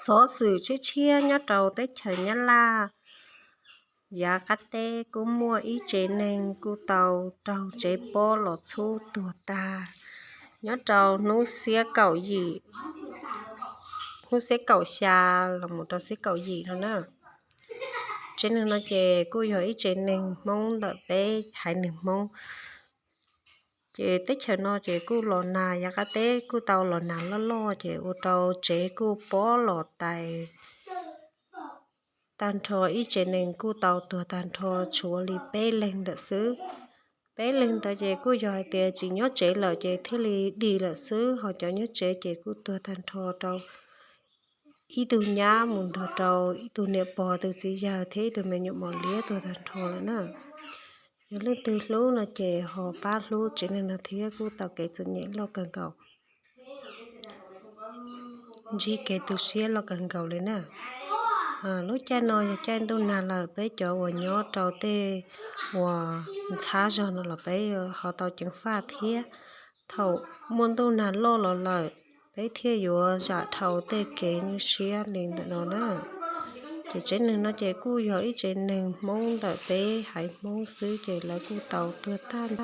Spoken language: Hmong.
Xov xwm tshiab tshiab nyob rau teb chaws Nyab Laj yav qab teb kuj muaj ib tsev neeg kuj tau raug tsev pob los txhub tuag tag nyob rau hnub xiab kaum yim, hnub xiab kaum xya los mus rau xiab kaum yim no na. Tsev neeg no ces kuj yog ib tsev neeg Hmoob ntawm peb haiv neeg Hmoob. Ces teb chaws no ces kuj los nag, yav qab teb kuj tau los nag loj loj ces ua rau tsev kuj pob los tais tag nrho, ib tsev neeg kuj tau tuag tag nrho, tshuav li peb leeg ntawm xwb. Peb leeg ntawd ces kuj yog hais tias tsis nyob tsev lawm ces thiaj li dim lawm xwb, ho cov nyob tsev ces kuj tuag tag nrho rau ib tug nyab mus nrog rau ib tug niam pog, tus txiv yawg thiab ib tug me nyuam mos liab tuag tag nrho lawm na. Yog leej twg hlub no ces ho pab hlub tsev neeg no thiab, kuj tau kev txom nyem loj kawg nkaus, ntsib kev tu siab loj kawg nkaus li na. Lub caij no yog caij ntuj nag lawm, peb cov uas nyob rau tej uas ntxhab zog no los peb ho tau ceev faj thiab. Thaum muaj ntuj nag loj los lawm, peb thiaj yuav zam dhau tej kev nyuaj siab li ntawm no na. Ces tsev neeg no ces kuj yog ib tsev neeg Hmoob ntawm peb haiv Hmoob xwb ces lawv kuj tau tuag tag nrho.